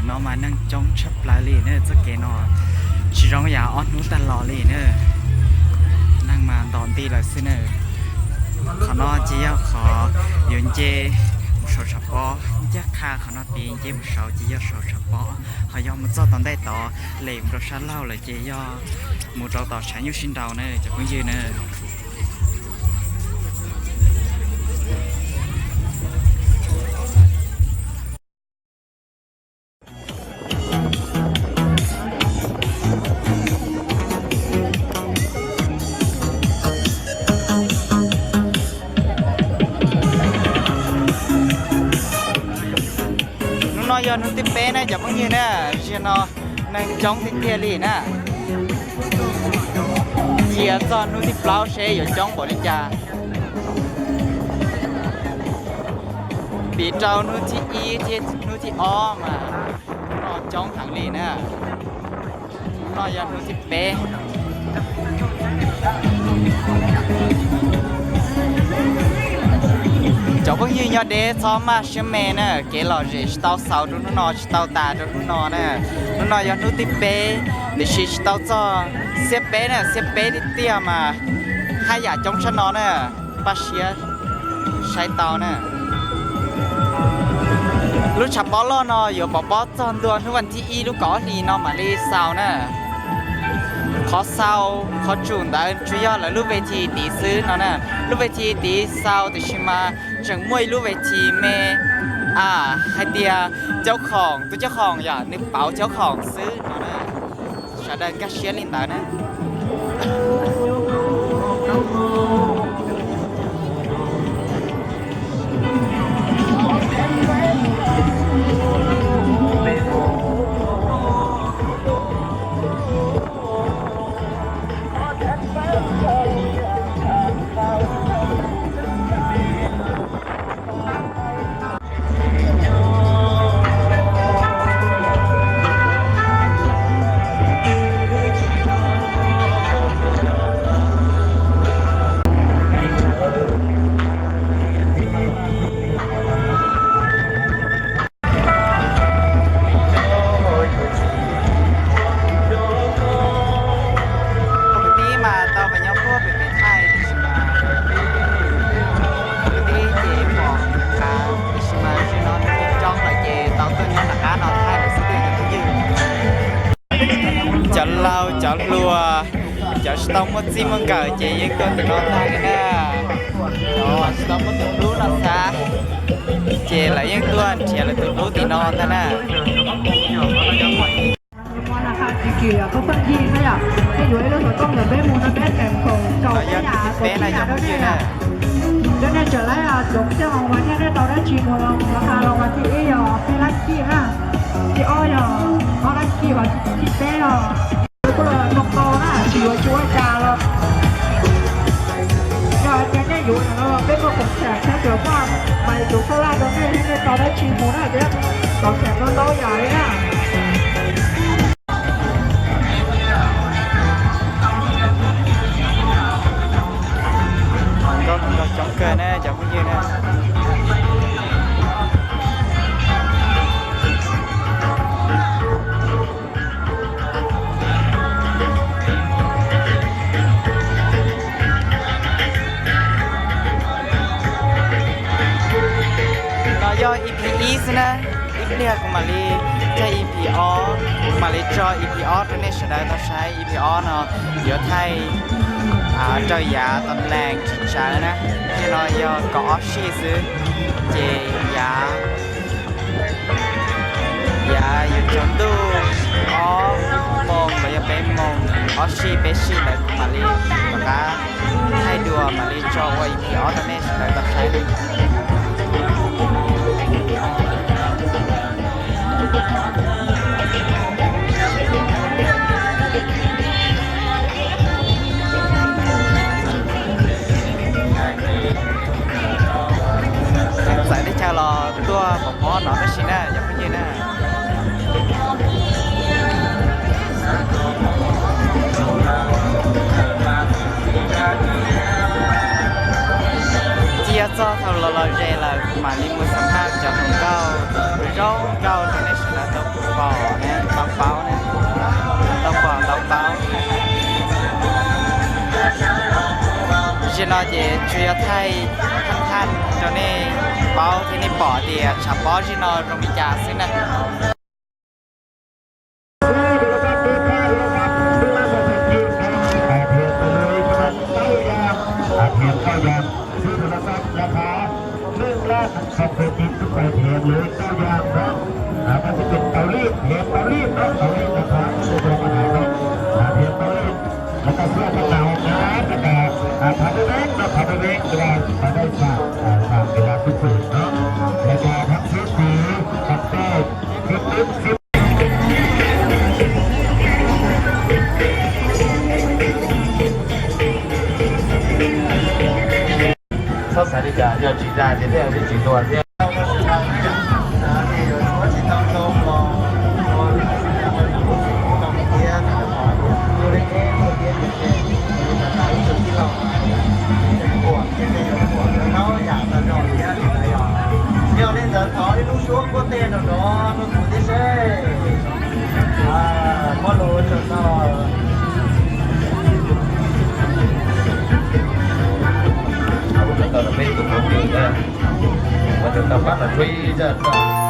No mas neeg coob tshaj plaws li na, txoj kev no tsis zoo yam ob hnub tag los li na. Neeg mas ntos nti lawm xwb na. Qhov no ces yog qhov yuav nce mus saum tshav pob, ncaj qha qhov no tid nce mus saud ces yog saum tshav pob, ho yog mus txog tom ntej tod lem mus rau sab laug lawm ces yog mus rau tom tshav nyuj sib nraus na cov phooj ywg na. Hnub no yog hnub thib peb na cov phooj ywg na, zaum no neeg coob tiag tiag li na. Cia txog hnub thib plaub seb yuav coob npaum li cas. Piv rau hnub thib ib thiab hnub thib ob mas no coob heev li na. Hnub no yog hnub thib peb. Cov phooj ywg nyob deb txhob maj siab me na, kev lom zem tsis tau xaus rau hnub no, tsis tau tas rau hnub no na. Hnub no yog hnub thib peb, tiam sis tsis tau txog xiab peb na, xiab peb tiag tiag mas haj yam coob tshaj no na. Npaj siab saib tau na. Lub tshav pob loj no yuav pov pob txog ntua hnub vas thib ib lub kaum ob hlis no mam li xaus na. Qhov xaus qhov tsum ntawd tsuas yog lawv lub ves this tid xwb no na. Lub ves this tid xaus tiam sis mas tseem muaj ib lub ves this me, a, hais tias caub khoom, tus caub khoom yom, nws pauv caub khoom xwb no na. Sawv daws nkag siab li ntawd na. Kwv tij mas tau pem nyob puag pem pem thaij, tiam sis mas kwv tij ces pom qab, tiam sis mas zaum no nws coob lawm ces tau tuaj nyob nram qab no thaij lawm xwb tiag cov phooj ywg. Cov laus cov hluas, cov tsis tau muaj txij muaj nkawm ces yeej tuaj tim no tag li na. Cov tsis tau muaj tus hlub no xav, ces lawv yeej tuaj nrhiav lawv tus hlub tim no ntag na. Cov phooj ywg na, dab nej tseem laib cov tiaj hoo mas thiaj nej tau dab tsi mus los, los thib ib yog peb lab kij na, thib ob yog ob lab kij, thib peb yog kuj los tau na, tsis yuav tsis ua cas los. Yog hais tias nej yuav no los peb muaj koom sam thiab, tsuas muaj mais tus koj laj rau nej thiab nej tau dab tsi mus na, peb koom sam tau ntau yam li na. Nkauj hluas coob kawg na cov phooj ywg na. No yog E P ib xwb na, ib pliag kuv mam li thaij E P ob, kuv mam li tso E P ob rau nej sawv daws tau saib. E P ob no yuav thaij raws yav tom lees tsis tsawv na, tej no yog kaum ob sij xwb, ces yav, yav yuav tsaus ntuj ob moos los yog peb moos, ob sij peb sij ntawd kuv mam li rov qab thaij dua mam li tso ua E P ob rau nej sawv daws tau saib. Txawm teb chaws los tuaj pom mob no tab sis na cov phooj ywg na. Cia txog thaum los lom zem lawm kuv mam li mus xam phaj cov hluas nkauj zoo nkauj rau nej sawv daws tau pom. Ces tsuas yog thaij thaj thaj rau nej paub thiab nej pom tias tshav pob zim no zoo li cas xwb na. Thiab tus no txog rau cim tus pais thiam lwm tau yam no, mas tsis pem tau lij thiab tau lij no, tau lij no txog tus rau ma hais no, thiab tau lij no tau xyuas tau tau na, tau tau thov deb deb no, thov deb deb tau deb tau deb tau deb tau deb tau deb tau deb tau deb. Txhob xav li cas, yog tsis dag ces thiaj li tsis tuag thiab. Yog li ntawd thov ib lub suab kuab tej rau nrov rau kuv thiab seb. Muab lus tso no. Ua tau pab los tshuab ib zaj.